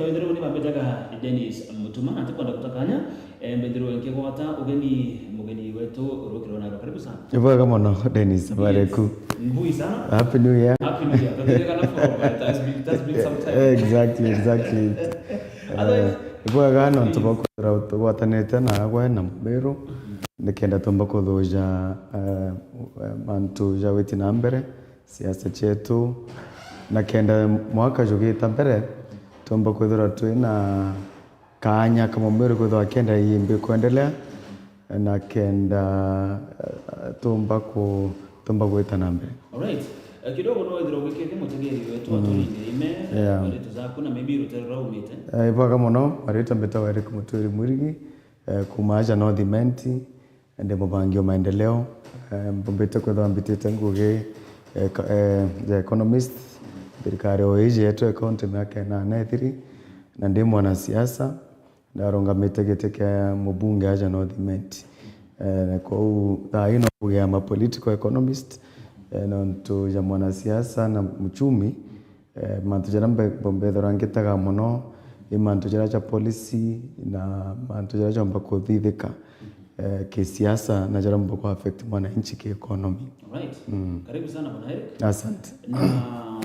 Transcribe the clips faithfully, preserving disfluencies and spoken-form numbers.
Mbethirwe ni bambitaga Dennis Mutuma, na ntikwenda guta kanya, eh, mbethirwe nkigwata ugeni, mugeni wetu rukiro na rukaribu sana. Ibwega mono, Dennis, habari ku? Mbui sana. Happy New Year. Happy New Year. Tuthirikana for, but that's been, that's been some time. Exactly, exactly. Otherwise, eh, ibwega nontu bwa kwithirwa tugwatanite naagwe na Mumiru, nikenda tumba kuthuja, eh, mantu ja witi na mbere, siasa cietu, na kenda mwaka jugita mbere, tumba kwithirwa twina kaanya ka Mumiru kwithirwa akienda iimbi kuendelea, na kenda, eh, tumba ku-, tumba gwita na mbere. Alright. Eh, kidogo no withirwa ugikethia mutegeri wetu atulinde ime, yeah, marito jaku na maybe rutere rura umite. Eh, ibwega mono, marito mbitagwa Eric Mutwiri Mwirigi, eh, kuma aja North Imenti, ndi mubangi wa maendeleo. Eh, mbumbite kwithirwa mbitite ngugi, eh, ka-, eh, ya economist, thirikari o iji yetu ya county miaka inana ithiri, na ndi mwanasiasa. Ndarungamite giti kia mubunge aja North Imenti. Eh, na kwou thaa ino ngugi ya ma political economist, eh, nontu ja mwanasiasa na muchumi, eh, mantu jaria mbe-, mbe-, mbethirwa ngitaga mono i mantu jaria ja policy na mantu jaria jomba kuthithika, eh, kisiasa na jaria jomba ku affect mwananchi ki economy. Alright. Mm. Karibu sana Bwana Eric. Asante. Na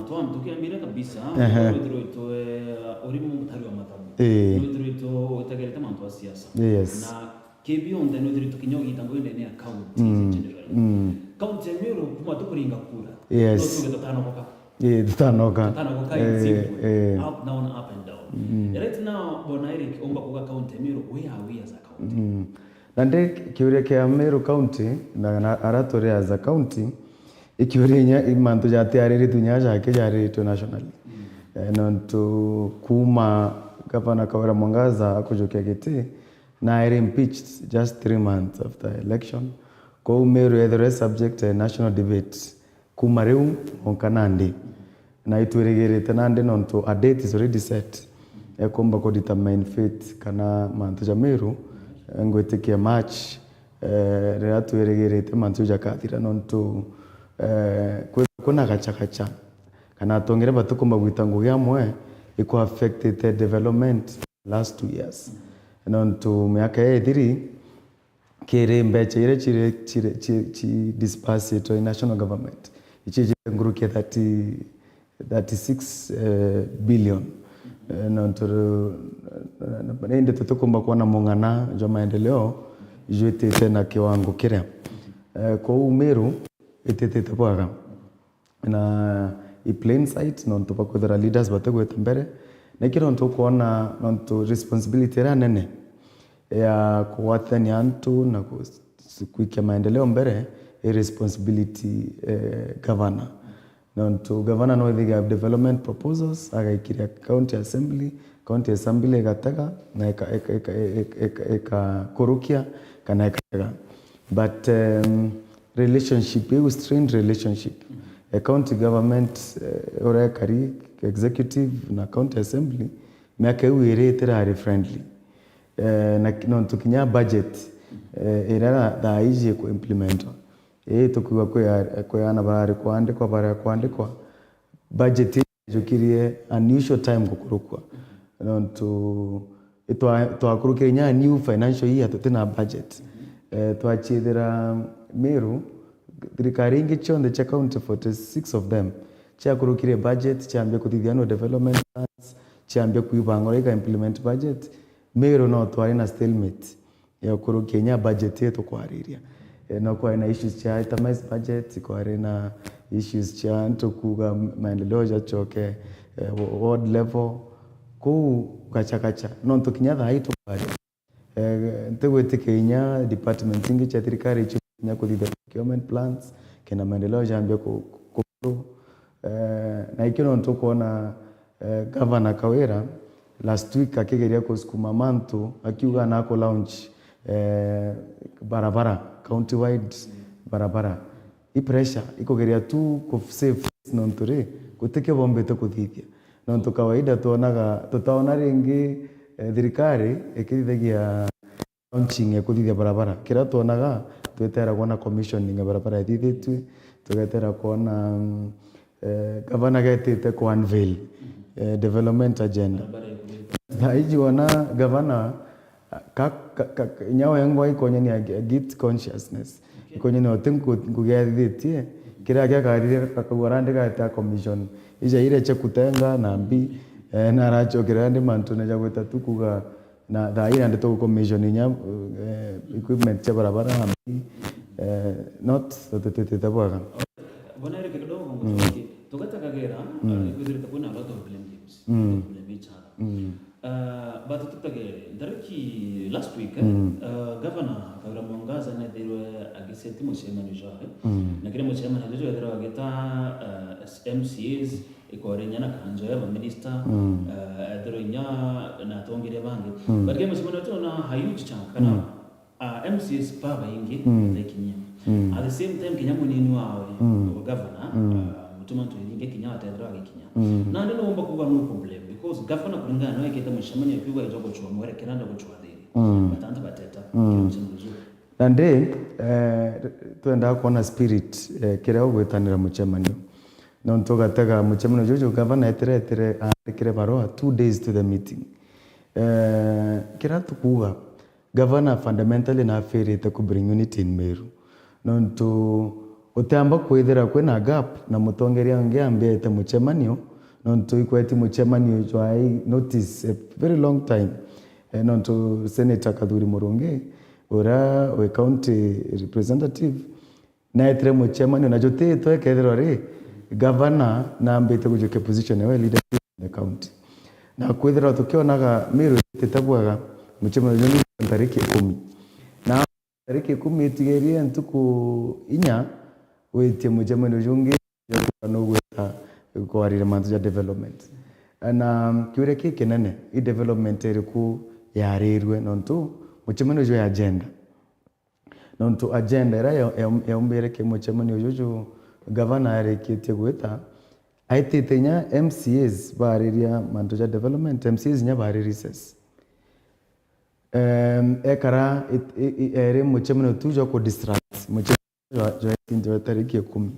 twa-, tukiambira kabisa, ehe, withirwe itwe, uh, uri mutari wa mathabu. Ii. Withirwe itwe utagerete mantu a siasa. Yes. Na kibionthe ni withirwe tukinya ugita ngwende ni account, mm, in general. Mm. County ya Meru kuma tukuringa kura. Yes. No tuge tutanogoka. Ii, tutanoka. Tutanogoka in, eh, simple. Eh. Up, down, up and down. Mm. Right now, Bwana Eric, umba kuga county ya Meru, where are we as a county? Mm. Na ndi kiuria kia Meru County, na, na ara turi as a county, i kiuria inya i mantu jatiariritwe inya jake jariritwe nationally. Mm. Eh, nontu kuma Gavana Kawira Mwangaza akujukia giti, na airi impeached just three months after election. Kwou Meru yethirwe subject ya national debate. Kuma riu mwanka nandi, na itwirigirite nandi nontu a date is already set, ekumba ku determine fate kana mantu ja Meru, eh, ngwitikia March, eh, riria twirigirite mantu jau jakathira nontu, eh, kwi-, kwina gachagacha kana atongere batikumba gwita ngugi amwe iku affectite development last two years. Nontu miaka ii ithiri, kiri mbecha iria ciri, ciri, ci, ci disbursitwe i national government, icijite nkuruki ya thirty, thirty six, eh, billion. Eh, nontu ru-, na, na, na, indi tutikumba kwona mung'ana jwa maendeleo jwitite na kiwango kiria. Eh, kwou Meru ititite bwega. Na i plain sight, nontu bwa kwithira leaders batigwita mbere. Na ikio nontu ukwona, nontu responsibility iria nene ya kugwatithania antu na ku-, kwikia maendeleo mbere, i responsibility, eh, governor. Nontu governor no ithiga development proposals, agaikiria county assembly, county assembly igatega, na ika-, ika-, ika-, ika-, ika-, ikakurukia, kana ikatega. But, um, relationship, iu strained relationship. Eh, county government, eh, uria ikari, executive na county assembly, miaka iu iri itirari friendly. Eh, na ki-, nontu kinya budget, eh, iria tha-, thaa iji iku implementwa, ii tukiuga kwi a-, kwi ana barari kwandikwa, barari kwandikwa, budget ijukirie unusual time gukurukua. Nontu itwa-, twakurukire inya new financial year tutina budget. Eh, twachithira Meru, thirikari ingi cionthe cia county, forty six of them, ciakurukire budget, ciambia kuthithia annual development plans, ciambia kwibanga uria iga implement budget. Meru no twari na stalemate ya gukurukia inya budget ii tukwariria. Eh, no kwari na issues cia itemized budget, kwari na issues cia antu kuuga maendeleo jacoke, eh, wa-, ward level. Kuu gachagacha. Nontu kinya thaa ii tukwariria, eh, ntigwitikia inya department ingi cia thirikari icio kinya kuthithia procurement plans, kenda maendeleo jambia ku-, ku-, ku-, eh, na ikio nontu ukwona, eh, Governor Kawira last week akigeria kusukuma mantu, akiuga na ku launch, eh, barabara, county wide barabara. I pressure, ikugeria tu ku save nontu ri, gutikio bombite kuthithia. Nontu kawaida twonaga, tutaona ringi, eh, thirikari ikithithagia launching ya kuthithia barabara. Kiria twonaga, tweterera kwona commissioning ya barabara ithithitue, tugetera kwona, mm, eh, gavana getite ku unveil, eh, development agenda. Thaa iji wona gavana, ka, ka, ka, ka, inya wengwa ikonyania a guilt consciousness. Ikonyania uti nku-, ngugi athitie, kiria kia karire akauga randi gata commission. Ija iria cia kutenga na mbi, eh, na arachokera randi mantu na ja gwita tu kuga na thaa ii nandi tugucommission inya, eh, equipment cia barabara na mbi, eh, not tutitite bwega. Bwana Eric, kidogo ngucokie. Tugeta Kagera, eh, ikwithirite kwina a lot of blame games. Blame each other. Uh, but tutegere, ntariki last week, eh, uh, Governor Kawira Mwangaza nethirwe agiseti mucemanio jwawe. Na kiri mucemanio juju ethirwa agita, uh, M C As, ikore inya na kanjo ya baminista, uh, ethirwa inya na atongeria bangi. But kiri mucemanio juju na a huge chunk kana, uh, M C As babaingi batekinyia. At the same time, kinya munini wawe, wa governor, uh, Mutuma Ntwiri kinya atethirwa agikinya. Nandi nuumba kuuga nu problem, because governor kuringana na ekite mucemanio akiuga eja gucua mwerekera nda gucua thiri. But antu bateta, kiri mucemanio juju. Nandi, eh, twendaa kwona spirit, eh, kiria ugwitanira mucemanio. Nontu ugatega mucemanio juju, governor etire, etire, aandikire barua two days to the meeting. Eh, kiria tukuuga, Gavana fundamentally naafirite ku bring unity in Meru. Nontu utiamba kwithira kwina gap na mutongeria ungi ambiite mucemanio, nontu ikweti mucemanio jwai notice a very long time. Eh, nontu Senator Kathuri Murungi, uria wi county representative, naetire mucemanio, na jutitwe kethirwa ri, gavana naambite kujukia position yawe leadership in the county. Na kwithirwa tukionaga Meru itite bwega, mucemanio juu ni ntariki ikumi. Na ntariki ikumi itigerie ntuku inya, witie mucemanio jungi, nugwita kwarire mantu ja development. Na kiuria ki kinene, i development iriku yarirwe, nontu mucemanio juu ya agenda. Nontu agenda iria ya-, ya-, yaumbire ki mucemanio juju gavana arikitie gwita, aitite inya M C As bariria mantu ja development, M C As inya bari recess. Em, ekara it-, i-, i-, eri mucemanio tu jwa ku distract, mucemanio jwa, jwa, jwa tariki ikumi.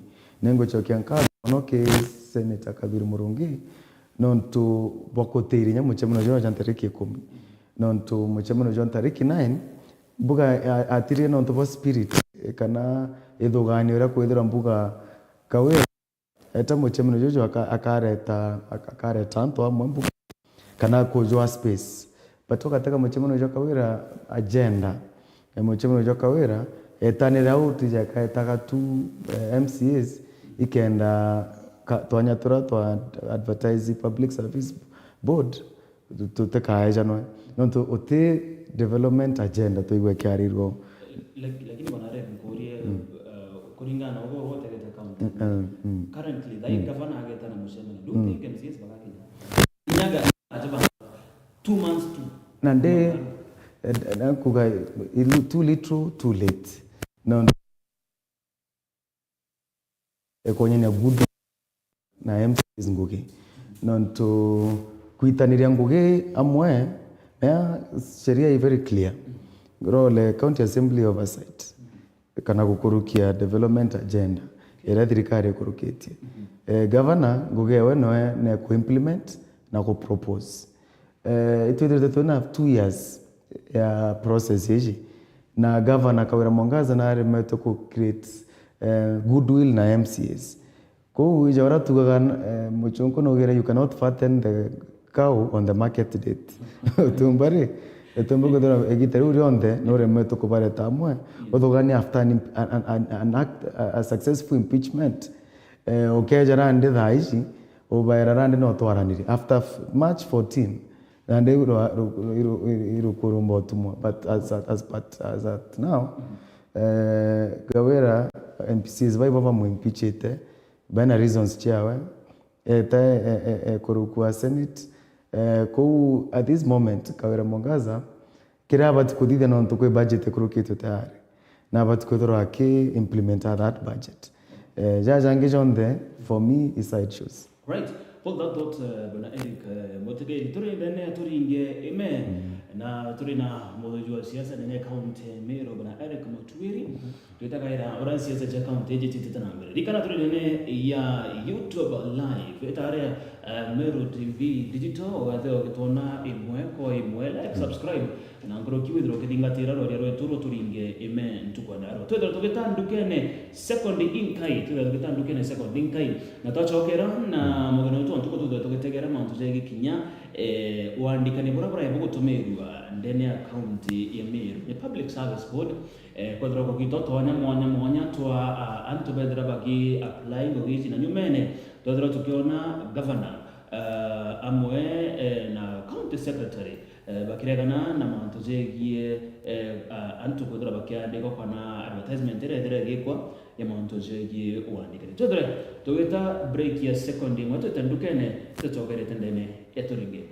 Ningucokia nkatho mono ki Senator Kathuri Murungi, nontu bwa kutiiria inya mucemanio jwa, jwa tariki ikumi. Nontu mucemanio jwa tariki nine, mbuga a-, atirie nontu bwa spirit, kana ithugaanio iria kwithirwa mbuga Kawira eta mucemanio juju aka-, akareta, aka-, akareta antu amwe mbuga, kana kujwa space. But ugatega mucemanio jwa Kawira agenda, eh, mucemanio jwa Kawira etanire au tija kaetaga tu, eh, M C As, ikenda ka-, twanya turia twa advertise Public Service Board, tu-, tutikaejanwe. Nontu uti development agenda twaigua ikiarirwo. Lak-, lakini bwana Rev, nkurie, uh, kuringana na ugo utegete county. Mm, mm, mm. Currently, thaa ii gavana ageta na mucemanio. Do you think M C As bagakinya? Inyaga aja ba two months tu. Na ndi, eh, na kuga, ilu-, too little, too late. No, ekuonyania good na M C As ngugi. Nontu kwitaniria ngugi amwe, na sheria i very clear. Role County Assembly Oversight, kana gukurukia development agenda iria thirikari ikurukitie. Eh, governor ngugi ewe noe ne ku implement na ku propose. Eh, itwithirite twina two years ya process iji, na Governor Kawira Mwangaza naremetwe ku create, eh, goodwill na M C As. Kou ija uria tugaga, eh, muchunku nugire, "You cannot fatten the cow on the market date." Utumba ri, utumba kwithirwa igita riu rionthe nuremetwe kubareta amwe, uthugania after an imp-, an, an, an, an act, a, a successful impeachment. Eh, ukeja randi thaa ici, ubaera randi no twaranire. After f-, March fourteen, randi rwa-, ru-, ru-, ru-, rukurumba utumwa. But as at, as, but as at now, eh, Kawira M P Cs bai baba mwimpichite, bena reasons ciawe, eta, e, e, e, kurukua Senate. Eh, kou at this moment, Kawira Mwangaza, kiria abati kuthithia nontu kwi budget ikurukitwe tayari. Na abati kwithirwa aki implement that budget. Eh, jaja jangi jonthe, for me, is side shows. Right. Hold that thought, eh, Bwana Eric, eh, mutegeri. Turi ndene, turinge ime. Na turi na muthuji wa siasa ndene ya county Meru, Bwana Eric Mutwiri. Twitagaira uria siasa cia county iji citite na mbere. Rikana turi ndene ya YouTube Live. Itaria Eh, Meru T V Digital, ugathira ugitwona imwe kwa imwe. Like, subscribe, na nkuruki withirwa ukithingatira rwaria rwetu rwa Turinge Ime ntuku ya ndarua. Twithirwa tugita ndukene second inkai, twithirwa tugita ndukene second inkai, na twacokera na mugeni wetu wa ntuku, twithirwa tugitegera mantu jegii kinya, eh, wandikani buria burai bugutumirua ndene ya kaunti ya Meru ni Public Service Board. Eh, kwethirwa kugitwa twanya mwanya mwanya twa, ah, antu bethira bagi apply ngugi ici, na nyumene twethirwa tukiona governor, ah, amwe, eh, na county secretary, eh, bakiregana na mantu jegie, eh, ah, antu kwethirwa bakiandikwa kana advertisement iria ithira igikwa ya mantu jegie wandikani. Twethire tugita break ya second imwe, twite ndukene, tucokerete ndene ya Turinge.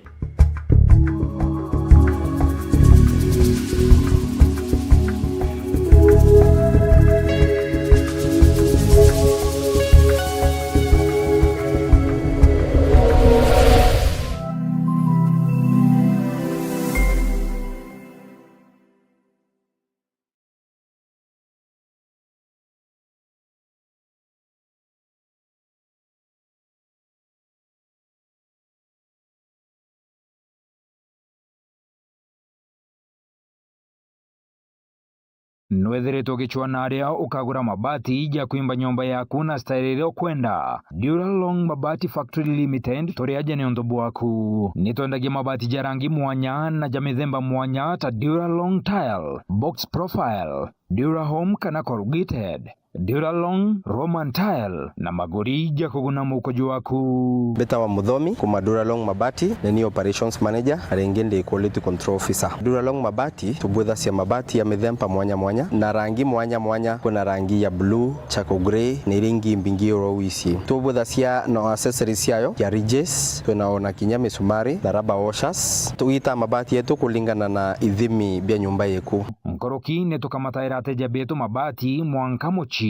Nwithiritwe ugicwaa na aria ukagura mabati ja kwimba nyomba yaku na style iria ukwenda? Duralong Mabati Factory Limited turi aja niuntu bwaku. Nitwendagia mabati ja rangi mwanya na ja mithemba mwanya ta Duralong Tile, Box Profile, Durahome kana Corrugated, Duralong, Roman Tile na maguri ja kuguna muko jwaku. Mbitawa Muthomi kuma Duralong Mabati, ni ni operations manager, na ringi ndi quality control officer. Duralong Mabati tubwithacia mabati ya mithemba mwanya mwanya na rangi mwanya mwanya. Kwina rangi ya blue, charcoal grey, na iria ingi mbingi oro wisi. Tubwithacia na accessories ciayo ya ridges, twina ona kinya misumari na rubber washers. Tugitaa mabati yetu kulingana na ithimi bia nyumba yeku. Nkuruki ni tukamataira ateja betu mabati mwanka mucii.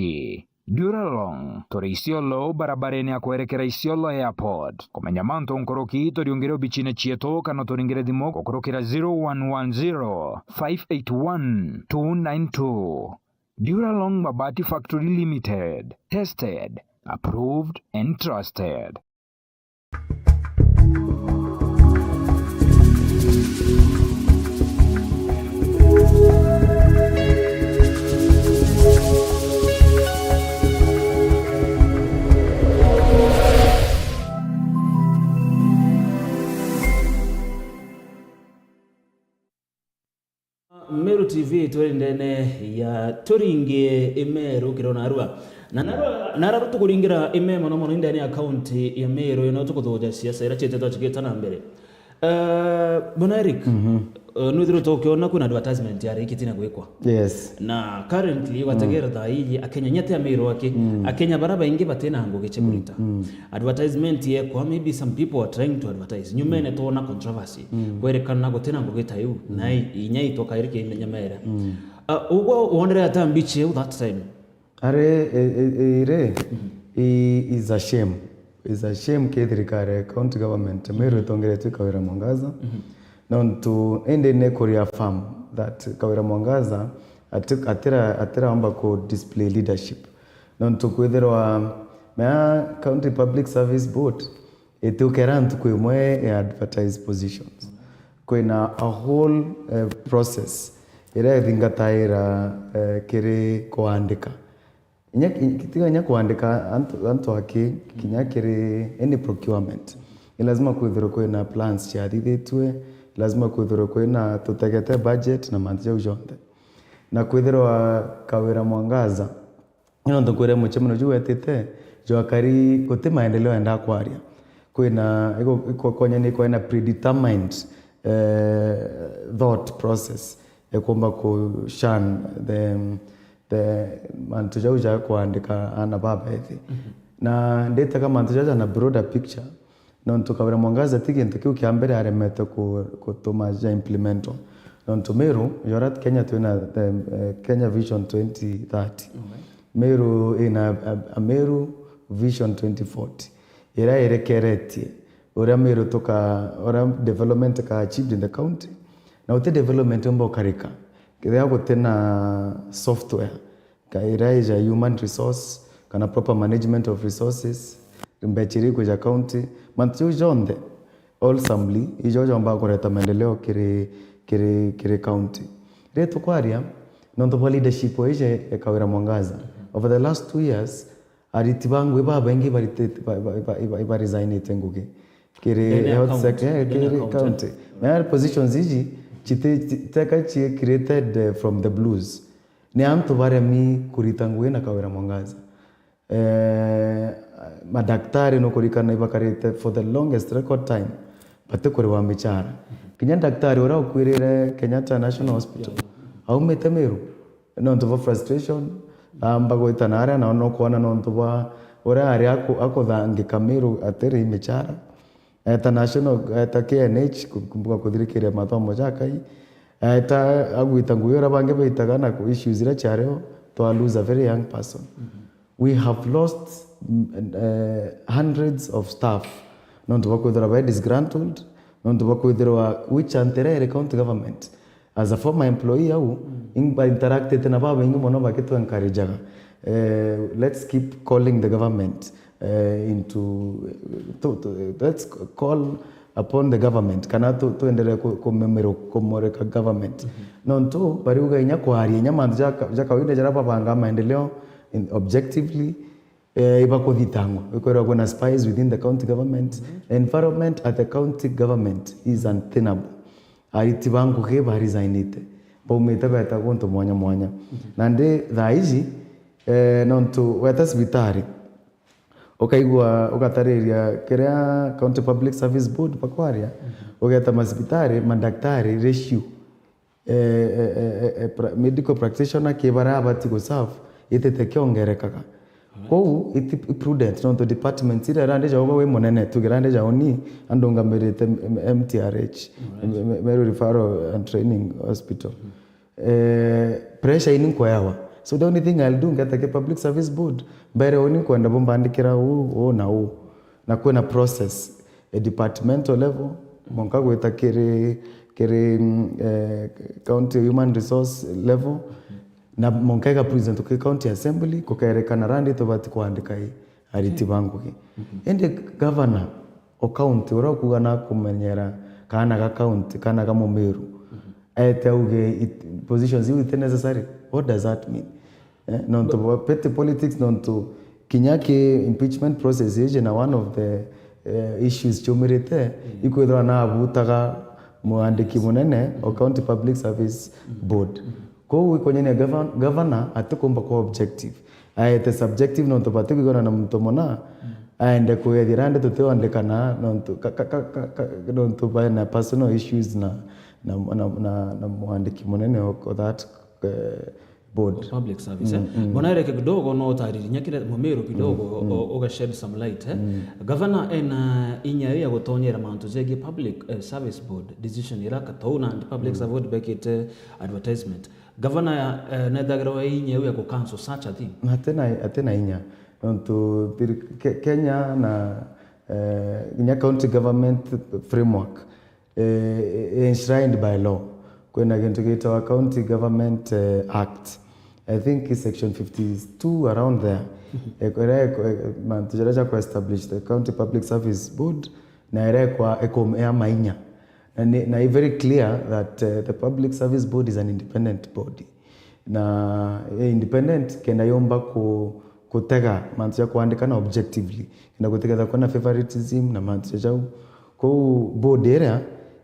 Duralong, turi Isiolo, barabarene ya kwerekera Isiolo Airport. Kumenya mantu nkuruki, turiungire obicine cietu kana turingire thimu gukurukira zero one one zero, five eight one, two nine two. Duralong Mabati Factory Limited. Tested, approved and trusted. Meru T V twiri ndene ya Turinge Imeru kiro narua. Na narua, narua tukuringira ime mono mono indene ya kaunti ya Meru ino tukuthuja siasa ira ciete twachigita na mbere. Eh, Bwana Eric, eh, nwithirite ukiona kwina advertisement ya riki tina gwikwa. Yes. Na currently, wategera thaa ii, Akenya nyete Ameru aki, Akenya bara baingi batina ngugi cia kurita. Advertisement yekwa, maybe some people are trying to advertise. Nyumene twona controversy. Kwerekana gutina ngugi ta iu, na i-, inya itwa kairi kinya mera. Uh, ugwo wonere ata mbichi iu that time? Are, e, e, e, ire, i-, is a shame. Is a shame ki thirikari ya county government, Meru itongeretwe Kawira Mwangaza. Nontu, indi ni ku reaffirm that Kawira Mwangaza ati-, atira-, atiraomba ku display leadership. Nontu kwithirwa mea County Public Service Board, itiukera ntuku imwe ya advertise positions. Kwina a whole, eh, process iria ithingataira, eh, kiri kuandika. Inya, tiga inya kuandika antu, antu aki, kinya kiri any procurement. Ni lazima kwithirwe kwina plans ciathithitue, lazima kwithirwe kwina tutegete budget na mantu jau jonthe. Na kwithirwa Kawira Mwangaza, ni nontu kwire mucemanio juu wetite, jwakari guti maendeleo endaa kwaria. Kwina, iko, iko konya ni kwina predetermined, eh, thought process ya kuomba ku shun the, the mantu jau ja kuandika ana babethi. Na nditaga mantu jau jana broader picture, nontu Kawira Mwangaza ti gintu kiu kia mbere aremete ku-, gutuma ja implementwa. Nontu Meru, jora Kenya twina the, eh, Kenya Vision twenty thirty. Meru ina a, a Meru Vision twenty forty, iria irekeretie uria Meru tuka-, uria development ka achieved in the county. Na uti development umba ukarika kethira gutina software ka iria ija human resource, kana proper management of resources, mbecha iria ikwija county, mantu jau jonthe, wholesomely, ijo jombaga kureta maendeleo kiri, kiri, kiri county. Riria tukwaria, nontu bwa leadership iji ya Kawira Mwangaza, over the last two years, ariti ba ngugi babaingi ibarite-, ba, ba, ba, iba, ibaresignite ngugi kiri Ndene ya health county, sec-, eh, ndene ya kiri county. County. Na positions iji, chiti-, chi-, teka chi created, eh, from the blues. Ni antu baremi kurita ngugi na Kawira Mwangaza. Eh, madaktari nukurikana ibakarite for the longest record time, batikuriwa michara. Kinya daktari uria ukwirire Kenyatta National Hospital, aumite Meru, nontu bwa frustration, amba gwita naria, na nukwona nontu bwa uria ari aku-, akuthangika Meru atiri michara. Eta National, eta K N H, ku-, kumbuka kuthirikiria mathomo jakai. Eta agwita ngugi uria bangi baitaga na ku-, issues iria ciario, twa lose a very young person. We have lost, mm, eh, hundreds of staff. Nontu bwa kwithirwa ba disgruntled, nontu bwa kwithirwa which anterere county government. As a former employee au, mm, imba interactete na babaingi mono bakitu encourageaga. Eh, let's keep calling the government, eh, into, to, to, let's call upon the government, kana tu-, tuendelee ku-, kumemero-, kumurika government. Mhm. Nontu bariuga inya kwaria, inya mantu ja ka-, ja kawaida jaria babanga maendeleo in, objectively, eh, ibakuthitangwa. Ikwirwa kwina spies within the county government. Mhm. Environment at the county government is untenable. Ariti ba ngugi baresignite, baumite beta guntu mwanya mwanya. Mhm. Nandi thaa iji, eh, nontu weta cibitari, ukaigua, ugatariria kiria County Public Service Board bakwaria, mhm, ugeta macibitari, madaktari ratio, eh, eh, eh, eh, eh, pra-, medical practitioner ki baria abati guserve, itite kiongerekaga. Alright. Kou iti prudent, nontu departments iria irandija uba wi munene, tuge irandija uni, andungamirite M-, M-, M T R H, alright, M-, M-, Meru Referral and Training Hospital. Mhm. Eh, pressure ini nkweawa. So the only thing I'll do, ngeta ki Public Service Board, mbere uni nkwenda bumbandikira uu, uu na uu. Na kwina process, a departmental level, monka gwita kiri, kiri, mm, eh, County Human Resource level, na monka iga present ki County Assembly, kukerekana randi tubati kwandika i, ariti ba ngugi. Mhm. Indi governor o county uria ukuga nakumenyera kaana ga county, kaana ga Mumiru, mhm, ete auge it-, positions iu iti necessary. What does that mean? Eh, nontu bwa petty politics, nontu kinya ki impeachment process iji na one of the, eh, issues ciumirite, mm, ikwithirwa na abutaga mwandiki, yes, munene o, mm, County Public Service, mm, Board. Mm. Kou ikwonyania govern-, governor atikumba kwa objective. Aete subjective nontu batikwigana na muntu muna, mm, aende kwethira ndi tutiwandikana nontu ka, ka, nontu baina personal issues na, na, na, na, na mwandiki munene o, o that, eh, board. Public service, mm, eh? Mm. Mbona ireke kidogo no utaririnya kile Mumiru kidogo, mm, mm, o, uga shed some light, eh? Mm. Governor ena inya ya gutonyera mantu jegie public, eh, service board decision ira katou na public, mm, service board bekite advertisement. Governor, eh, nethagirwa inya ya ku cancel such a thing? Atena, atena inya. Nontu thiri-, Ke-, Kenya na, eh, inya county government framework, eh, enshrined by law. Kwina gintu gitawa County Government, eh, Act. I think it's section fifty-two around there. Mhm. Eh, ira, eh, mantu jaria ja ku establish the County Public Service Board, na ira ikwa-, ikumea mainya. Na ni, na i very clear that, eh, the Public Service Board is an independent body. Na i independent kenda yomba ku-, kutega mantu ja kwandika na objectively. Kenda gutigeza kwina favoritism na mantu ja jau. Kou board iria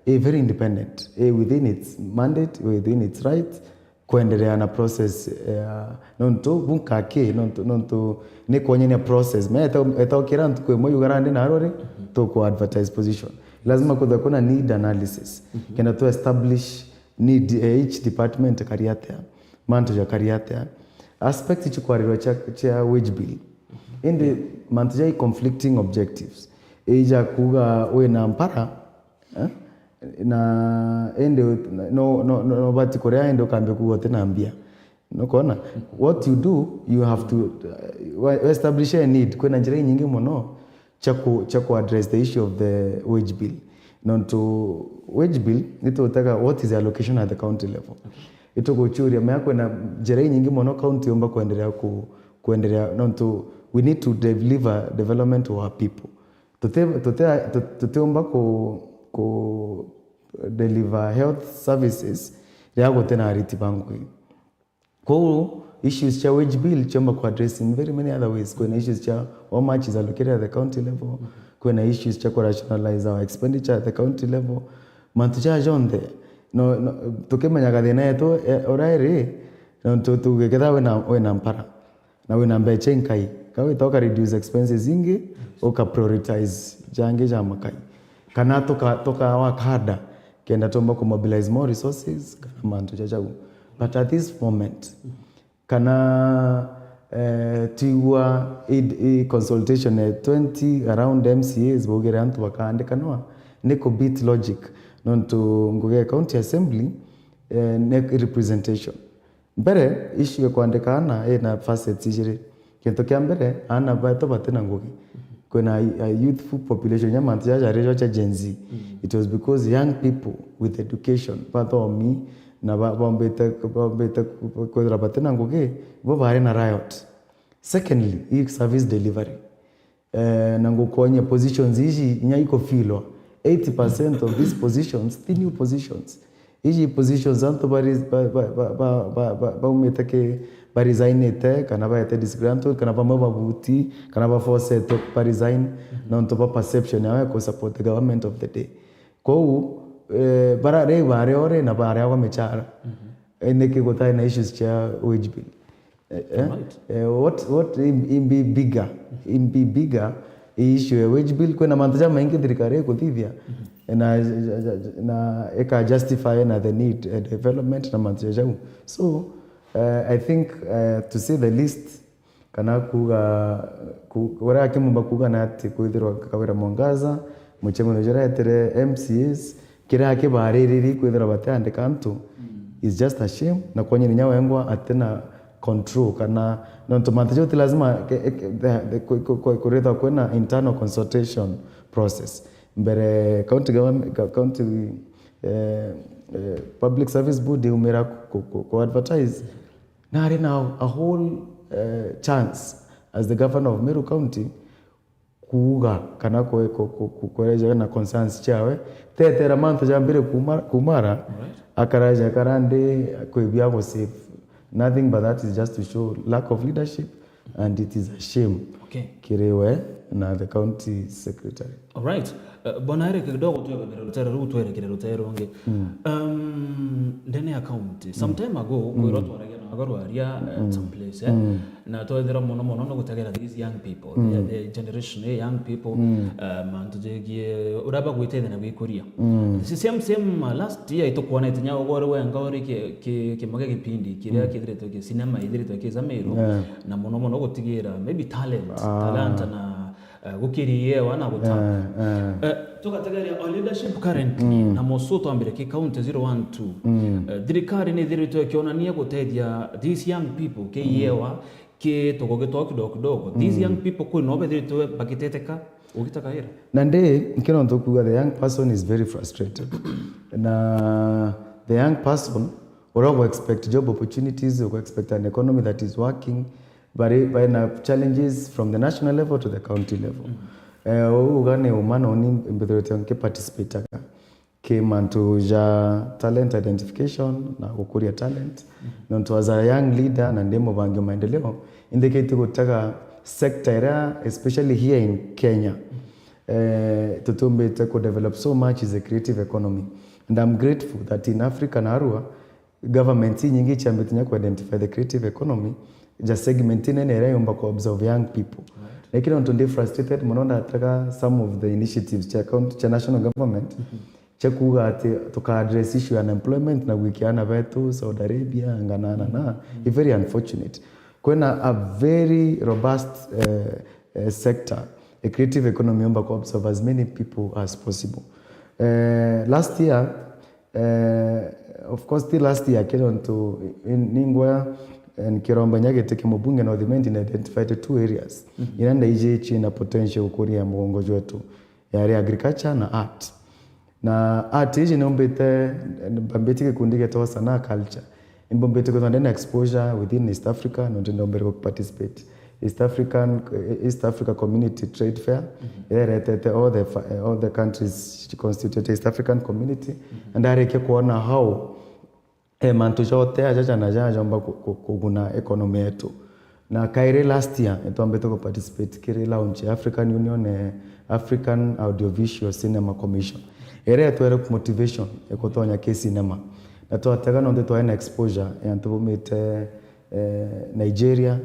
i very independent, i within its mandate, within its right, kwenderea na process, eh, nontu bu nkaki, nontu, nontu ni kwonyania process. Me eta, eta ukira ntuku imwe yuga randi narua ri, tuku advertise position. Lazima kwithirwa kwina need analysis. Mhm. Kenda tu establish need, eh, each department kari atia, mantu jakari atia. Aspect chikwarirwa cha, cha wage bill. Indi mantu ja conflicting objectives. Ija kuga wina mpara, eh? Na indi no, no, no, no bati kuria indi ukambia kuga utina mbia. Nukona? What you do, you have to, uh, we-, establish a need. Kwina njira inyingi mono cha ku, cha ku address the issue of the wage bill. Nontu wage bill, nitutaga what is the allocation at the county level. Okay. Ituguchuria, mea kwina njira inyingi mono county yomba kwenderea ku, kwenderea, nontu We need to deliver development to our people. Tuti-, tuti-, tu-, tutiumba ku, ku deliver health services riria guti na ariti ba ngugi. Kwou issues cia wage bill ciumba ku address in very many other ways. Kwina issues cia how much is allocated at the county level. Kwina issues cia ku rationalize our expenditure at the county level. Mantu jaa jonthe, no, no, tukimenyaga thina yetu, eh, uria iri, no, tu-, tuge ketha wina, wina mpara na wina mbecha inkai, ka wita uka reduce expenses ingi, uka prioritize jangi ja makai. Kana tuka, tuka work harder kenda tumba ku mobilize more resources kana mantu ja jau. But at this moment, kana, eh, twigua i, i consultation ya twenty around M C As baugire antu bakaandikanwa, ni ku beat logic, nontu ngugi ya county assembly, eh, ni representation. Mbere, issue ya kwandika aana ina facets ijiri. Kintu kia mbere, aana betu batina ngugi. Kwina a, a youthful population ya mantu jaja jari jo cha Gen Z. It was because young people with education, bathomi, na ba-, bombite, bombite kwithira batina ngugi, bo bari na riot. Secondly, i service delivery. Eh, na ngukonya positions iji inya ikufilwa. Eighty percent of these positions, ti new positions. Iji positions antu bari-, ba-, ba-, baumite ki, baresignite, kana baete disgruntled, kana bamwe babuti, kana baforcetwe baresign, nontu ba perception yao ya ku support the government of the day. Kwou, eh, bara-, riu bari ore na bariagwa michara. Eh, niki gutari na issues cia wage bill? Eh, eh? Right. Eh, what, what in, in be bigger, in be bigger, issue ya wage bill, kwina mantu jamaingi thirikari ikuthithia, na, na ika justify na the need, eh, development na mantu ja jau. So, eh, I think, eh, to say the least, kana kuuga, ku-, uria akimumba kuuga na ati kwithirwa Kawira Mwangaza, mucemanio juria etire M C As, kiria kibaririri kwithirwa batiandika antu is just a shame, na kwonyene inya wengwa atina control, kana nontu mantu jau ti lazima ke-, ke-, the, the, ku-, ku-, ku-, kurithwa kwina internal consultation process. Mbere county government, co-, county, eh, eh, public service board iumira ku, ku, ku, ku advertise, nari na a whole, eh, chance as the governor of Meru County kuuga kana kwe-, ku-, ku-, ku-, kwereja na concerns ciawe, tetera mantu jambire kuuma-, kumara, akaraja karandi kwibia gu save. Nothing but that is just to show lack of leadership, and it is a shame, okay, kiri we na the county secretary. Alright. Eh, Bwana Eric, kidogo twegomere rutere ruu twerekere rutere rungi. Um, ndene ya county, some time ago, kwirwa twaragia na agarwaria, eh, some place, eh, na twethira mono mono no gutegera these young people, the, the generation ya young people, eh, mantu jegie uria bagwitethia na gwikuria. The same, same, uh, last year itukwonete nya ugore wenga uri ki-, ki-, kimoge gipindi kiria kithiritwe ki cinema ithiritwe ki Zamiro, na mono mono gutigira maybe talent, talanta na eh, gukiri yewa na gutamba. Eh, eh. Eh, tugategeria our leadership currently, na mosu twambire ki county zero one two. Eh, thirikari ni ithiritwe ikionania gutethia these young people ki yewa, ki tugo gitoo kidogo kidogo. These young people kwi no bethiritwe bagiteteka ugita Kawira. Na ndi, nkino ntukuga the young person is very frustrated. Na the young person, uria ugu expect job opportunities, ugu expect an economy that is working, bari, bari na challenges from the national level to the county level. Eh, uu uga ni uma na uni mbithirite nki participataga ki mantu ja talent identification na gukuria talent. Nontu as a young leader na ndi mubangi wa maendeleo, indikite gutega sector iria, especially here in Kenya, eh, tutiumbite ku develop so much is the creative economy. And I'm grateful that in Africa na Arua, government inyingi ciambite nya ku identify the creative economy, ja segment inene iria yumba ku absorb young people. Right. Lakini nontu ndi frustrated mono, ndatega some of the initiatives cia county, cia national government, cia kuuga ati tuka address issue ya unemployment na gwikia ana betu Saudi Arabia, ngana na na. It's very unfortunate. Kwina a very robust, eh, eh, sector, a creative economy yumba ku absorb as many people as possible. Eh, last year, Eh, of course, ti last year kiri nontu, eh, ningwa, eh, nkiromba nya giti kia mubunge North Imenti, na identified two areas iria ndaiji ciina potential gukuria mugongo jwetu, yari agriculture na art. Na art iji niumbite, mbambiti gikundi gitwa Sanaa Culture. Imbumbite kwithwa ndina exposure within East Africa, nontu ndombere ku participate East African, East Africa Community Trade Fair, iria iretete all the fa-, all the countries constitute East African Community, na ndarikia kuona how eh, mantu jonthe aja jana jajomba ku-, ku-, kuguna economy yetu. Na kairi last year, nitwambite ku participate kiri launch ya African Union, eh, African Audiovisual Cinema Commission, iria itwere motivation ya gutonya ki cinema. Na twatega nontu twari na exposure ya antu baumite, eh, Nigeria,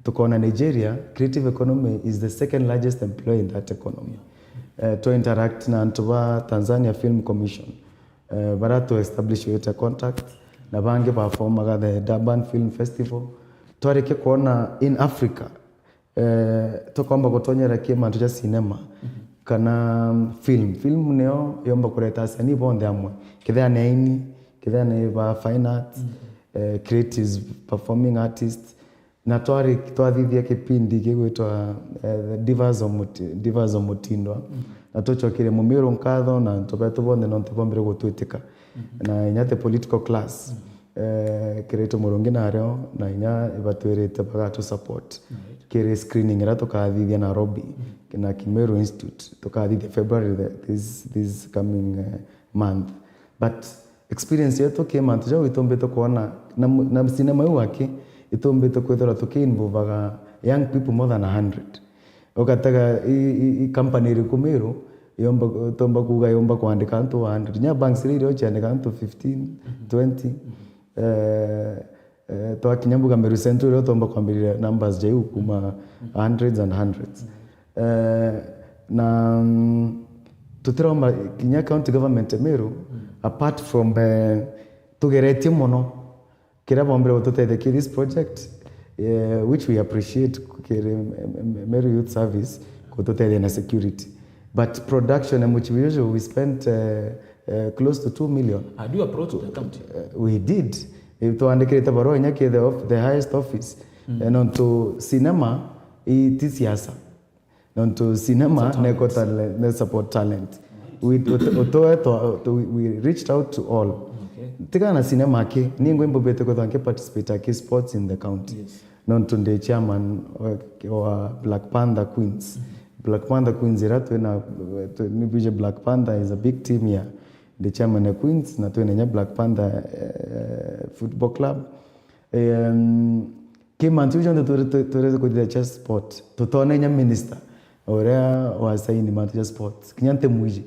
tukona Nigeria, creative economy is the second largest employer in that economy. Eh, twa interact na antu ba Tanzania Film Commission, eh, baria tu establish wite contact, na bangi ba formaga the Durban Film Festival. Twarikia kuona in Africa, eh, tukomba gutonyera ki mantu ja cinema, kana film. Film niyo yomba kureta asanii bonthe amwe. Kethira ni aini, kethira ni ba fine arts, eh, creatives, performing artists, na twari, twathithia kipindi gigwitwa, eh, Divas of Muti-, Divas of Mutindwa. Na tucokerie Mumiru nkatho na antu betu bonthe nontu bombire gutwitika. Na inya the political class, eh, Kiraitu Murungi nario, na inya ibatwirite bagatu support kiri screening iria tukathithia Nairobi, na Kimeru Institute, tukathithia February the, this, this coming, eh, month. But experience yetu ki mantu jau itumbite kuona, na mu-, na cinema iu aki, itumbite kwithirwa tuki involvaga young people more than a hundred. Ugatega i, i, i company iriku Miru yomba, tomba kuuga yomba kwandika antu a hundred. Nya banks iria irio ciandika antu fifteen, twenty. Eh, eh, twakinya mbuga Meru Central irio tomba kwambiriria numbers ja iu kuma hundreds and hundreds. Eh, na, mm, tutiromba kinya county government ya Meru, apart from, eh, tugeretie mono kiria bombire gututethia ki this project, eh, which we appreciate, kiri, em, em, Meru Youth Service gututethia na security. But production ya muchibi ucio, we spent, eh, eh, close to two million. Had you approached the county? Eh, we did. Eh, twandikirite barua inya ki the of-, the highest office. Eh, nontu cinema i ti siasa. Nontu cinema ni ku talent, ni support talent. We, utu-, utuwe twa-, tu-, we reached out to all. Okay. Tigana na cinema aki, ni ngwi mbubite kwithwa nki participate aki sports in the county. Yes. Nontu ndi chairman wa, wa Black Panther Queens. Black Panther Queens ira twina, twi-, ni bwije Black Panther is a big team here. Ndi chairman ya Queens na twina inya Black Panther, eh, Football Club. Em, ki mantu jau jonthe twire-, twi-, twirite kuthithia cha sport, tutona inya minister uria wasaini mantu ja sport, kinya ntimwiji,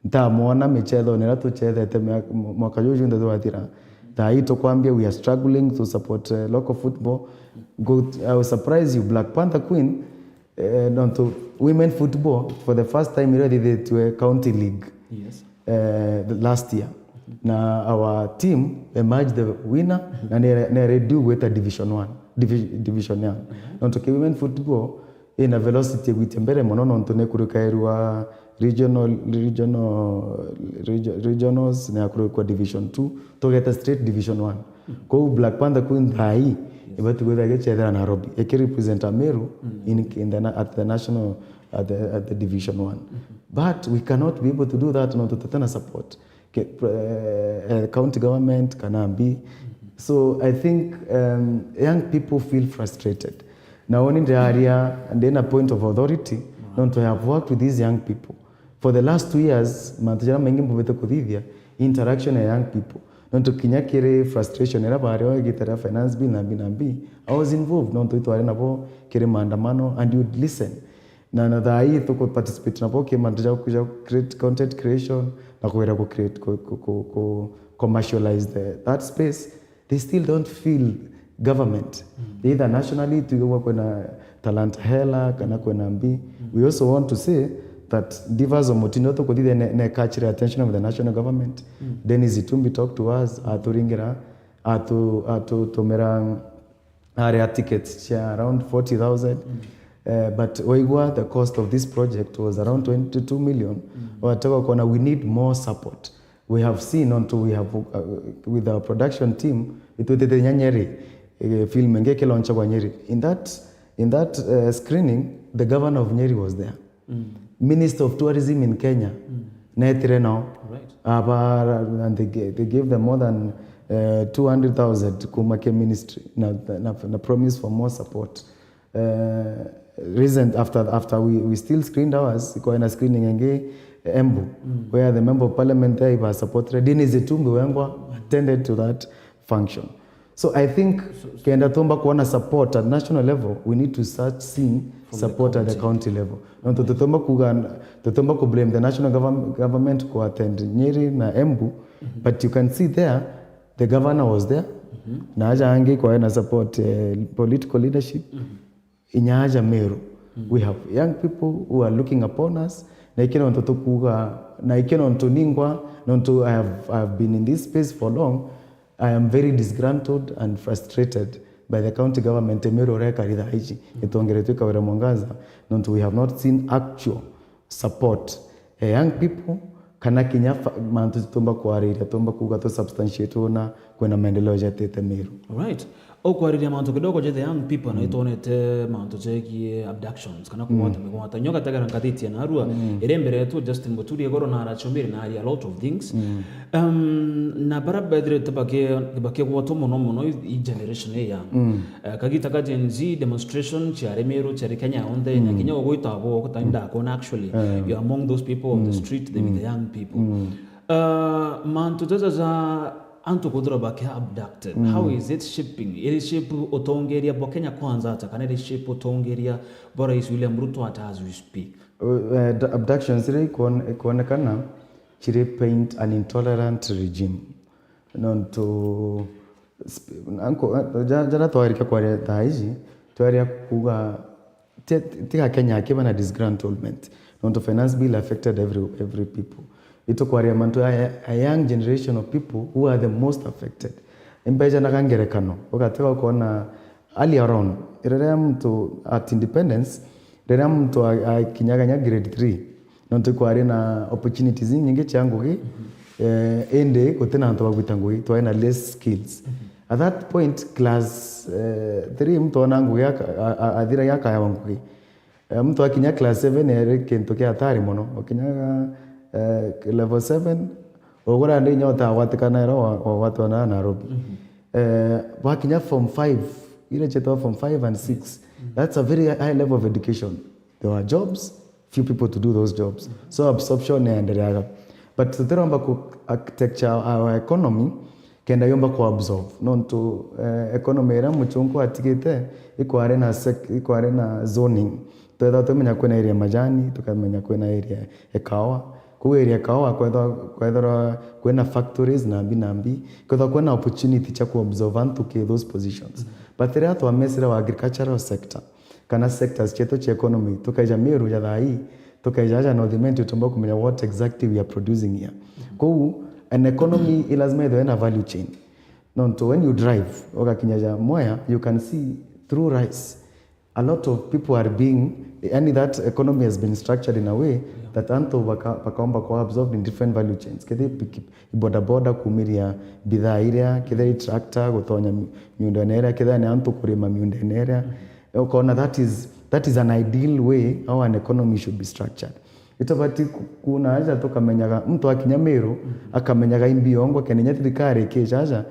ntamwona michethone iria tuchethete mia-, mwaka juju junthe jwathira. Thaa ii tukwambia we are struggling to support, eh, local football. Go, I will surprise you, Black Panther Queen, eh, nontu women football for the first time iria ithithitue county league, yes, eh, the last year. Na our team emerged the winner, na ne, ne ready gwita division one, divi-, division one. Nontu ki women football ina velocity igwitia mbere mono, nontu ne kurikairwa regional, regional, regio-, regionals, na kurikwa division two, tugeta straight division one. Kou Black Panther Queen thaa ii ibati gwithira igichethera Nairobi, ikirepresent Meru in, in the na-, at the national, at the, at the division one. But we cannot be able to do that, nontu tutena support. Ke-, eh, eh, county government kana mbi. So I think, um, young people feel frustrated. Na uni ndiraria ndina point of authority, nontu I have worked with these young people. For the last two years, mantu jaria maingi mbubite kuthithia, interaction ya young people. Nontu kinya kiri frustration iria bari o igita ria finance bill na mbi na mbi, I was involved, nontu itwari nabo kiri maandamano, and you would listen. Na, na thaa ii tuku participate nabo ki mantu ja, ja create content creation, na kugeria ku create, ku, ku, ku, ku commercialize the, that space. They still don't feel government. Either nationally, tuigagua kwina Talanta Hela, kana kwina mbi. We also want to say that Divas of Mutindwa tukuthithia ne, ne catch the attention of the national government. Dennis Itumbi talked to us, aturingira, atu-, atutumira aria tickets cia around forty thousand. Eh, but waigua the cost of this project was around twenty-two million. Wataka kuona we need more support. We have seen, onto we have, uh, with our production team, itwitite inya Nyeri, eh, film ingi ikilaunchagwa Nyeri. In that, in that, uh, screening, the governor of Nyeri was there. Minister of Tourism in Kenya, netire nao. Right. Aba, and they ga-, they gave them more than, uh, two hundred thousand kuma ke ministry, na, na, na promise for more support. uh, recent, after, after we, we still screened ours, ikwae na screening ingi Embu, where the member of parliament there iba supported, Dennis Itumbi Wengwa attended to that function. So I think kenda tumba kuona support at national level, we need to start seeing support at the county level. Nontu tutumba kuga, tutumba ku blame the national govern-, government ku attend Nyeri na Embu, but you can see there, the governor was there, na aja angi kwa na support, eh, political leadership. Inya aja Meru, we have young people who are looking upon us, na ikio nontu tukuga, na ikio nontu ningwa, nontu I have, I have been in this space for long, I am very disgruntled and frustrated by the county government e Meru uria ikari thaa iji, itongeretwe i Kawira Mwangaza, nontu we have not seen actual support. Eh, young people, kana kinya fa-, mantu tutumba kwariria, tumba kuga tu substantiate una kwina maendeleo jatite Meru. Alright. Ukwariria mantu kidogo ja the young people, na itwonete mantu jegie abductions, kana kugwata migwata. Nyo gategera ngathiti ya narua, iri mbere yetu, Justin Muturi igoro na arachomire na aria a lot of things. Um, na bara bethire tibake, bakigwatwo muno muno i, i generation i young. Eh, kagita ka Gen Z demonstration ciari Meru, ciari Kenya yonthe, na kinya ugwita abo, guta ndakwona actually, you are among those people on the street, the, the young people. Uh, mantu jaja ja antu kuthirwa baki abducted. How is it shaping? Iri shape utongeria bwa Kenya Kwanza ata, kana iri shape utongeria bwa Rais William Ruto ata as we speak? Uh, uh, abductions iri ikuon-, ikuonekana ciri paint an intolerant regime. Nontu sp-, anko-, ja-, jaria twarika kwaria thaa iji, twaria kuga ti-, tiga Kenya akiba na disgruntlement. Nontu finance bill affected every, every people. Itukwaria mantu a, a young generation of people who are the most affected. Imbejanaga ngerekano, ugatega ukona earlier on, riria muntu at independence, riria muntu a-, akinyaga nya grade three, nontu kwari na opportunities inyingi cia ngugi, eh, indi guti na antu bagwita ngugi, twari na less skills. At that point, class, eh, three, muntu ona ngugi aka-, a-, a-, athiragia akaewa ngugi. Eh, muntu akinya class seven eri kintu kia hatari mono. Ukinyaga, eh, level seven, ugura ndi inya utagwatikana ero wa-, wagwatwa na Nairobi. Eh, wakinya form five, ire chetwa form five and six, that's a very high level of education. There were jobs, few people to do those jobs. So absorption yaendeleaga. But tutiromba ku architecture our economy kenda yomba ku absorb. Nontu, eh, economy iria muchunku atigite ikwari na sec-, ikwari na zoning. Twethagwa tumenya kwina area ya majani, tukamenya kwina area ya kawa. Kuu area ya kawa kwethwa-, kwethirwa kwina factories na mbi na mbi, kwethwa kwina opportunity cia ku absorb antu ki those positions. But riria twamesire wa agricultural sector, kana sectors cietu cia economy, tukaija Meru ja thaa ii, tukaija aja North Imenti, utumba kumenya what exactly we are producing here. Kuu, an economy i lazima ithwe na value chain. Nontu when you drive, ugakinya ja Mwea, you can see through rice, a lot of people are being, yani that economy has been structured in a way that antu baka-, bakaomba kuwa absorbed in different value chains. Kethira i piki-, i bodaboda kuumiria bidhaa iria, kethira i tractor gutonya mi-, miundene iria, kethira ni antu kurima miundene iria. Ukona that is, that is an ideal way how an economy should be structured. Itabati ku-, kuuna aja tukamenyaga, muntu akinya Meru, akamenyaga imbi yongwa, kenda inya thirikari ikijaja,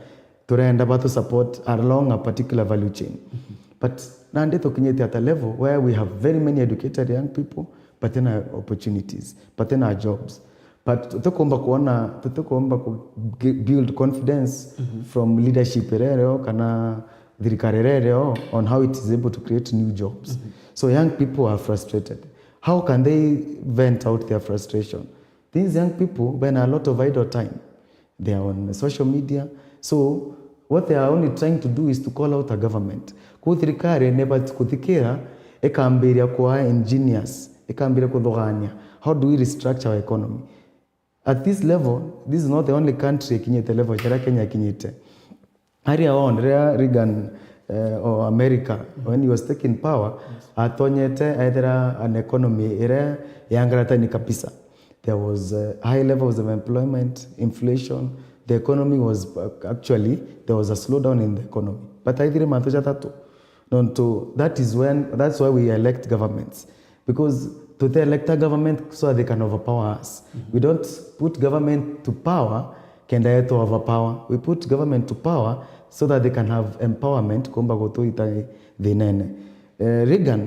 turenda batu support along a particular value chain. But nandi tukinyite at a level where we have very many educated young people, but then opportunities, but then jobs. But tutikumba kuona, tutikumba ku gi-, build confidence from leadership iria irio kana thirikari iria irio on how it is able to create new jobs. So young people are frustrated. How can they vent out their frustration? These young people bena a lot of idle time. They are on social media. So what they are only trying to do is to call out a government. Kuu thirikari nibati kuthikira, ikambiria kwa engineers, ikambiria kuthugania. How do we restructure our economy? At this level, this is not the only country ikinyite level jaria Kenya ikinyite. Earlier on, riria Reagan, eh, or America, when he was taking power, atonyete ethira an economy iria yangaratani kabisa. There was, uh, high levels of employment, inflation. The economy was, uh, actually, there was a slowdown in the economy. But aithire mantu jatatu. Nontu, that is when, that's why we elect governments. Because tuti elect a government so that they can overpower us. We don't put government to power kenda yetu overpower. We put government to power so that they can have empowerment kumba gutuita thinene. Eh, Reagan,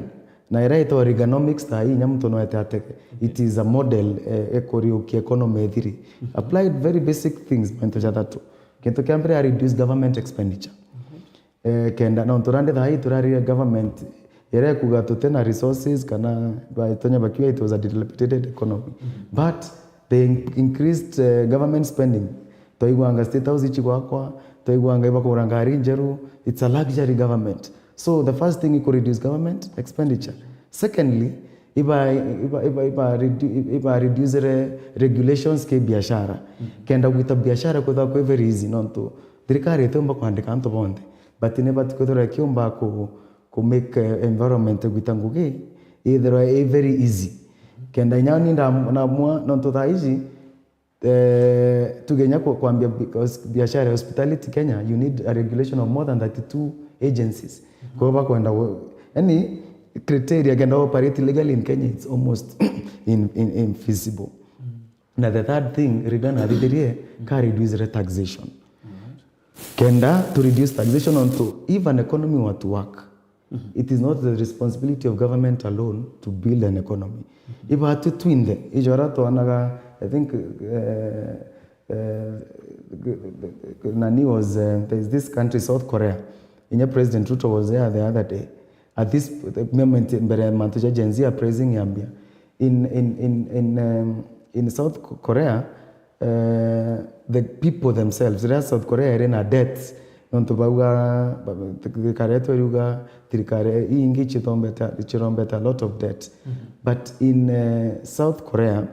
na ira itwa Reaganomics thaa ii, inya muntu no ete atege. It is a model, eh, ekuriukia economy ithiri. Applied very basic things, mantu jathatu. Kintu kia mbere, a reduce government expenditure. Eh, kenda, nontu randi thaa ii turariria government, ira ikuga tutina resources kana baitonya bakiuga it was a dilapidated economy. But they in-, increased, eh, government spending. Twaiguanga State House ichigwakwa, twaiguanga ibakugura ngari njeru. It's a luxury government. So the first thing iko reduce government expenditure. Secondly, iba, iba, iba, iba redu-, iba reducere regulations ki biashara. Kenda gwita biashara kwithwa kwi very easy, nontu thirikari itiumba kwandika antu bonthe, but ni bati kwithirwa ikiumba ku, ku make, eh, environment gwita ngugi ithirwa i very easy. Kenda inya ni ndam-, namua, nontu thaa iji, eh, tuge inya ku-, kwambia, because biashara ya hospitality Kenya, you need a regulation of more than thirty-two agencies. Kwa hiyo bakwenda wo-, yani, criteria kenda operate legally in Kenya, it's almost in-, in-, infeasible. Na the third thing, Reagan athithirie, ka reduce the taxation. Kenda to reduce taxation onto, if an economy were to work, it is not the responsibility of government alone to build an economy. Ibatwi twinthe, ijo ara twanaga, I think, eh, eh, nani was, eh, there's this country, South Korea. Inya President Ruto was there the other day. At this moment, mbere ya mantu ja Gen Z uprising yambia, in, in, in, in, um, in South Korea, eh, the people themselves, riria South Korea iri na debts, nontu bauga, ba-, thirikari yetu iriuga, thirikari ingi chithombete, chirombete a lot of debt. But in, eh, South Korea,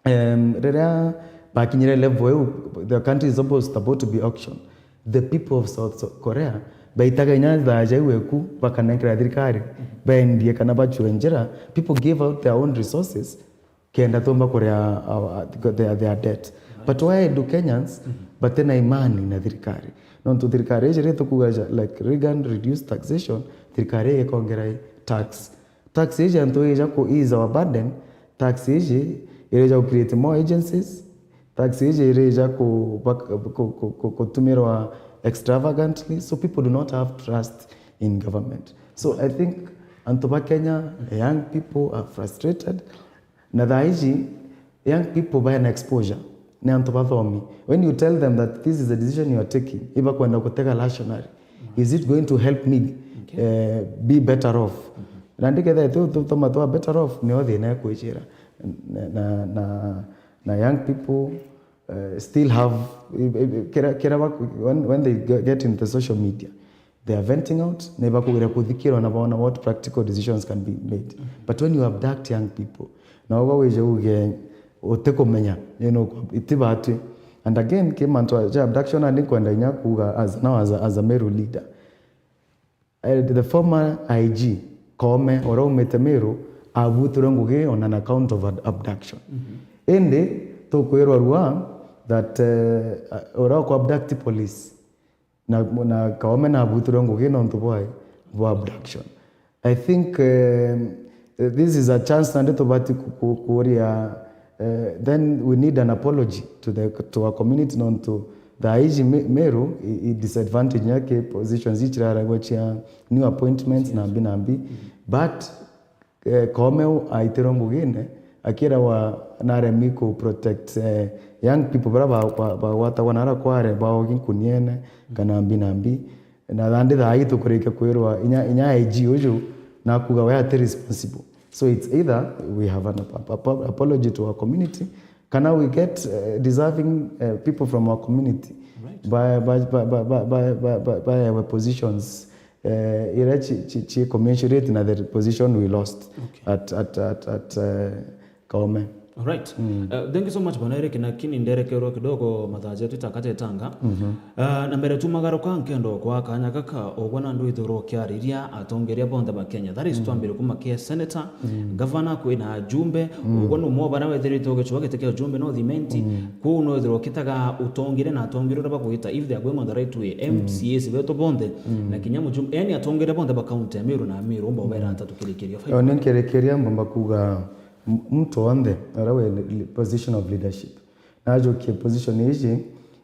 em, riria bakinyire level iu, the country is almost about to be auctioned. The people of South, South Korea baitaga inya thaa jau eku bakanenkera thirikari, baendie kana bacue njira. People give out their own resources kenda tumba kuria our, their, their debt. But why do Kenyans batina imani na thirikari? Nontu thirikari iji ri tukuga ja, like Reagan reduced taxation, thirikari ii ikongera i tax. Tax iji antu ija ku ease our burden, tax iji irija ku create more agencies, tax iji irija ku, ku, ku, ku, kutumirwa extravagantly, so people do not have trust in government. So I think antu ba Kenya, young people are frustrated. Na thaa iji, young people baina exposure, ni antu bathomi. When you tell them that this is the decision you are taking, ibakwenda gutega rationally, is it going to help me, eh, be better off? Na ndiketha tu, tu, tuma twa better off, nio thina ekwijira. Na, na, na, na young people, eh, still have, i-, i-, kira, kira bak-, when, when they ge-, get into the social media, they are venting out, na ibakugira kuthikirwa na boona what practical decisions can be made. But when you abduct young people, na uga wije uge utikumenya, you know, itibatwi. And again, ki mantu ja abduction, and nkwenda inya kuuga as, now as a, as a Meru leader. Eh, the former I G, Koome, uria umite Meru, abutirwe ngugi on an account of ad-, abduction. Indi tukwirwa rua that, eh, uria uku abduct police, na, na Koome nabutirwe ngugi nontu bwa, bwa abduction. I think, um, this is a chance nandi tubati ku-, ku-, kuria, uh, then we need an apology to the, to our community nontu thaa iji Me-, Meru i, i disadvantage yake positions ichiraragwa chia new appointments nambi nambi. But eh, Koome u aitirwe ngugine, akirawa naremi ku protect, eh, young people bara ba-, ba-, bagwatagwa nara kware, baogi nkuniene, kana mbi na mbi. Na thandi thaa ii tukurikia kwirwa inya, inya I G uju nakuga we ati responsible. So it's either we have an ap-, ap-, ap-, apology to our community, kana we get, eh, deserving, eh, people from our community by, by, by, by positions eh, iria ci, ci, ci commensurate na the position we lost at, at, at, at, eh, Koome. Alright. Eh, thank you so much, Bwana Eric, lakini nderekerwa kidogo mathaa jetu itakatetanga. Eh, na mbere tumagaruka nkendo kwa kanya gaka, ugwe na ndu ithurwo kiariria atongeria bonthe ba Kenya. That is, twambire kuma kia senator, gavana, kwina ajumbe, ugwe no mo bara wethirite ugichwa giti kia ujumbe no thimenti, kuu no ithurwo kitaga utongire na atongire uria bagwita, if they are going on the right way, M C As betu bonthe, na kinya mujumbe, yani atongire bonthe ba county ya Meru na Meru, umba ubera ata tukirikiria? Yo, ni nkirikiria mbomba kuga m-, mtu wonthe uria wi le-, position of leadership, najukie position iji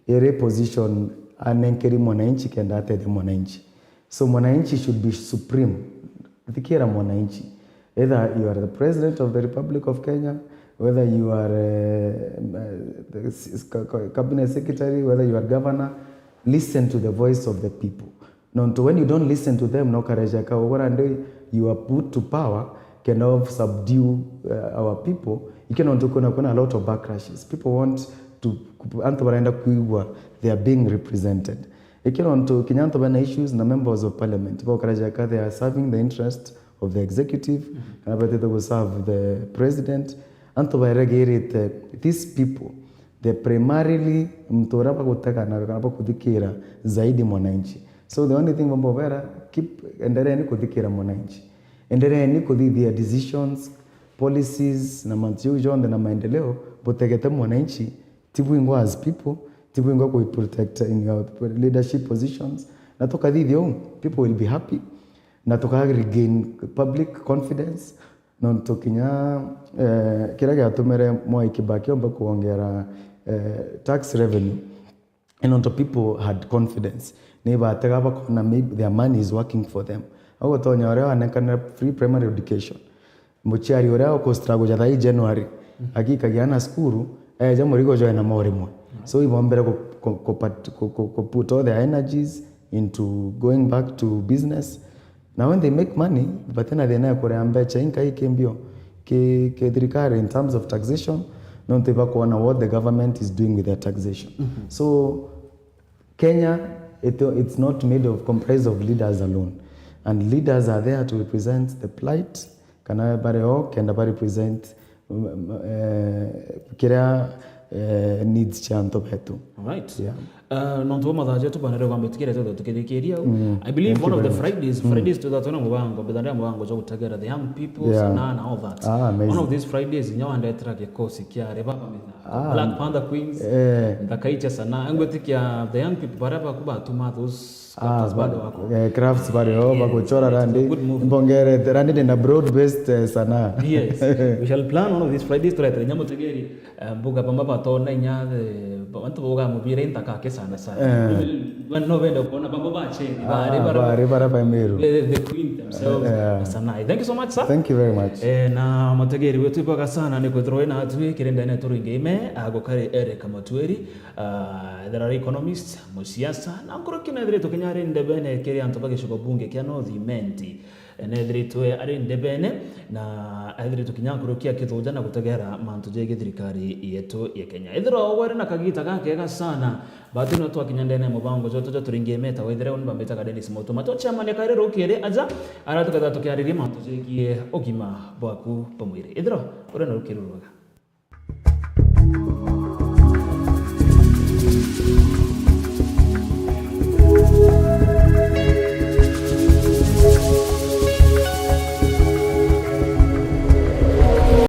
iri position anenkeri mwananchi kenda atethia mwananchi. So mwananchi should be supreme. Thikira mwananchi. Either you are the president of the Republic of Kenya, whether you are, uh, uh, the s- s- ca- ca- cabinet secretary, whether you are governor, listen to the voice of the people. Nontu when you don't listen to them, no kareja ka ugora ndi you are put to power, kenda of subdue, uh, our people. Ikio nontu kuna, kuna a lot of backlashes. People want to, antu barenda kuigua they are being represented. Ikio nontu kinya antu bena issues na members of parliament, bo kareja ka they are serving the interest of the executive, kana batete ku serve the president. Antu baregirite these people, they primarily muntu uria bagutega na kana bakuthikira zaidi mwananchi. So the only thing bambo bera, keep, endereeni kuthikira mwananchi. Endereeni kuthithia decisions, policies na mantu jau jonthe na maendeleo butegete mwananchi, ti bwingwa as people, ti bwingwa ku protect in your leadership positions. Na tukathithia uu, people will be happy. Na tuka regain public confidence. Nontu kinya, eh, kiria giatumire Mwai Kibaki omba kuongera, eh, tax revenue, nontu people had confidence. Ni batega bakona maybe their money is working for them. Agutonya uria wanenkanira free primary education. Muciari uria uku struggle ja thai January, akikagia na cukuru, eja murigo jwae na morimwe. So ibombere ku, ku, ku, pat- ku, ku, ku put all their energies into going back to business. Now when they make money, but then thina ya kurea mbecha inkai kimbio ki, ki thirikari in terms of taxation, nontu ibakuona what the government is doing with their taxation. So Kenya, it, it's not made of, comprised of leaders alone. And leaders are there to represent the plight, kana bari o, kenda ba represent, mm, mm, eh, kiria, eh, needs cia antu betu. Alright. Yeah. Uh, nontu bwa mathaa jetu banere kwamba tukirete tukithikiria au. I believe one of the Fridays, Fridays twitha twina mubango, mbitha ndina mubango jwa gutegera the young people, sana na all that. Ah, amazing. One of these Fridays, inya wandetera gikosi kia Rebaba Mithna. Ah, Black Panther Queens, eh, nthaka icia sana. Ngwitikia the young people baria baku batuma those crafts bado wako. Eh, crafts bado, oh, bakuchora randi. Good move. Mbongere randi ndenda broad based, eh, sana. Yes. We shall plan one of these Fridays turetere nyamutegeri, eh, mbuga bamba batona inya, eh, bantu boga mubira intaka ke sana sana. Eh. No bende kuona bamba bacheni, bari bara, bari bara ba Meru. The, the queen themselves. Eh, sana. Thank you so much, sir. Thank you very much. Eh, na mutegeri wetu ibaga sana ni kwithirwa wina atwi kirindene turingi ime, agukari Eric Matweri, ah, ethira ari economist, musiasa, na nkuruki na ethiritwe kinya ari ndebene kiri antu ba gicigo bunge kia North Imenti. Eh, na ethiritwe ari ndebene, na ethiritwe kinya nkuruki akithuja na gutegera mantu jegi thirikari yetu ya Kenya. Ethirwa ugwere na kagita gakega sana, batu no twakinya ndene ya mubango jwetu jwa turingi ime, ta wethire uni bambitaga Dennis Mutuma. Twacemania kairi rukiri aja, ara tuketha tukiariria mantu jegie ugima bwaku bwa mwiri. Ethirwa uri na rukiri rwega.